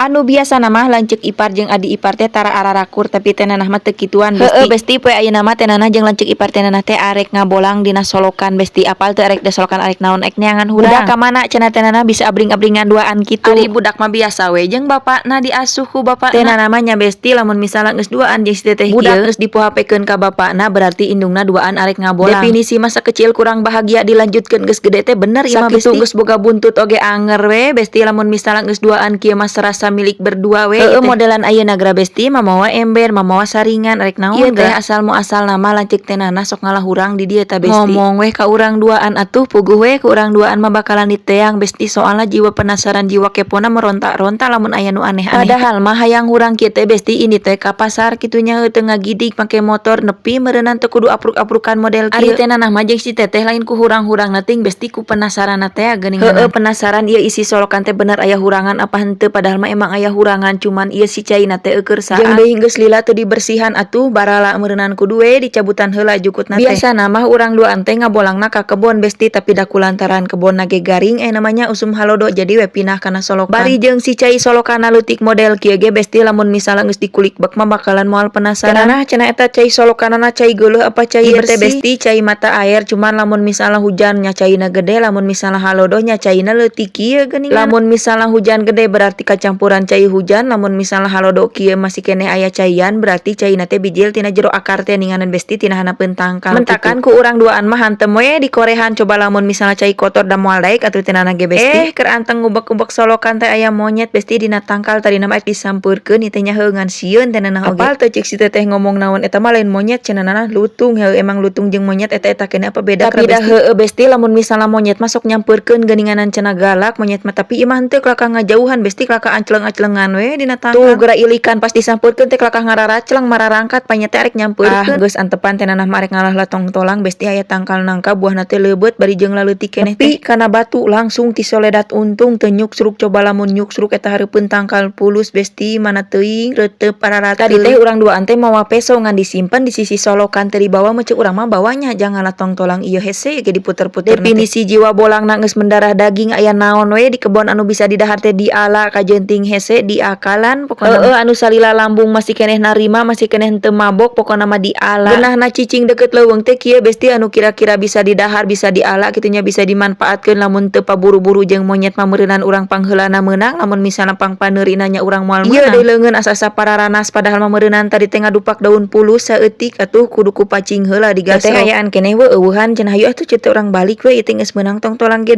Anu biasana mah lanceuk ipar jeung adi ipar teh tara ararakur, tapi Teh Nanah mah teu kituan, Besti. Heueuh, Besti, poe ayeuna mah Teh Nanah jeung lanceuk ipar Teh Nanah teh arek ngabolang dina solokan, Besti. Apal teu arek di solokan arek naon? Ek neangan hurang. Budak ka mana cenah Teh Nanah bisa abring-abringan duaan kitu? Ari budak mah biasa we jeung bapakna, diasuh ku bapakna. Teh Nanah mah nya, Besti, lamun misalnya geus duaan jeung si teteh budak geus dipohapekeun ka bapakna, berarti indungna duaan arek ngabolang. Definisi masa kecil kurang bahagia dilanjutkeun geus gede teh bener ieu mah, Besti. Geus boga buntut oge anger we, Besti, lamun misalnya geus duaan kieu mah serasa milik berdua we. Heueuh, modelan ayeuna geura, Besti, mamawa ember, mamawa saringan, arek naon? Ieu teh asal muasal nama lanceuk Teh Nanah sok ngalah hurang di dieu ta, Besti. Ngomong weh ka urang duaan atuh, puguh we ku urang duaan mah bakalan diteang, Besti, soalna jiwa penasaran, jiwa kepona meronta-ronta lamun aya nu aneh-aneh. Padahal mah hayang hurang kieu teh, Besti, ini teh ka pasar kitu nya, teu ngagidig make motor nepi meureunan, teu kudu apruk-aprukan model kieu. Ari Teh Nanah mah jeung si teteh lain ku hurang-hurang teuing, Besti, ku penasaran teh geuning. Heueuh, penasaran ieu isi solokan teh bener aya hurangan apa henteu, padahal mah emang aya hurangan, cuman ieu si caina teh eueur saat. Jeung deui geus lila teu dibersihan atuh, barala meureunan, kudu we dicabutan heula jukutna teh. Biasana mah urang duaan teh ngabolangna ka kebon, Besti, tapi da kulantaran kebonna ge garing, namanya usum halodo, jadi we pindah kana solokan. Bari jeung si cai solokanna leutik model kieu ge, Besti, lamun misalnya geus dikulik bek mah bakalan moal penasaran. Cenah cenah eta cai solokanana cai geuleuh apa cai bersih? Teh, Besti, cai mata air, cuman lamun misalnya hujan nya caina gede, lamun misalnya halodo nya caina leutik kieu geuning. Lamun misalnya hujan gede berarti kacampuran cai hujan, lamun misalnya halodo kieu masih keneh aya caian berarti caina teh bijil tina jero akar teh ninganan, Besti, tina handapeun tangkal. Mentakan ku urang duaan mah hantem we dikorehan, coba lamun misalnya cai kotor da moal daek atuh tina ge, Besti. Eh, keur anteng ngubek-ngubek solokan teh aya monyet, Besti, dina tangkal. Tadina mah disampeurkeun ieu teh nya, heuh, ngan sieun Teh Nanah oge. Apal teu cek si teteh ngomong naon? "Eta mah lain monyet," cenah Nanah, "lutung." Heuh, emang lutung jeung monyet eta-eta keneh apa beda? Tapi dah heueuh, Besti, lamun misalnya monyet masuk nyampeurkeun geuninganan, cenah galak monyet mah, tapi ieu mah henteu, kalakah ngajauhan, Besti, kalakah ancleng-anclengan we dina tangkal. Tuh geura ilikan pas disampeurkeun teh kalakah ngararacleng mararangkat, panya teh arek nyampeurkeun. Ah, geus antepan Teh Nanah mah arek ngalah latong tolang, Besti. Aya tangkal nangka, buahna teh leubeut bari jeung laleutik keneh teh. Nepi kana batu langsung tisoledat, untung teu nyuksruk, coba lamun nyuksruk eta hareupeun tangkal pulus, Besti, mana teuing reuteup pararateul. Tadi teh urang duaan teh mawa peso ngan disimpen di sisi solokan, teu dibawa. Mun ceuk urang mah bawanya jangan latong tolang ieu hese ge diputer-puter. Definisi jiwa bolangna geus mendarah daging, aya naon we di kebon anu bisa didahar teh diala, kajenting hese diakalan pokona. Heueuh, anu salila lambung masih keneh narima, masih keneh henteu mabok, pokona mah diala. Geunahna cicing deket leuweung teh kieu, Besti, anu kira-kira bisa didahar bisa diala kitu nya, bisa dimanfaatkeun. Lamun teu paburu-buru jeung monyet mah meureunan urang pangheulana meunang, lamun misalna pangpaneurina nya urang moal meunang. Ieu deui leungeun asa-asa pararanas, padahal mah meureunan tadi teh ngadupak daun pulus saeutik atuh, kudu ku pacing heula digasrok. Teh hayaan keneh we euweuhan cenah. Hayu atuh, ceuk urang balik we, ieu teh geus meunang tong tolang ge.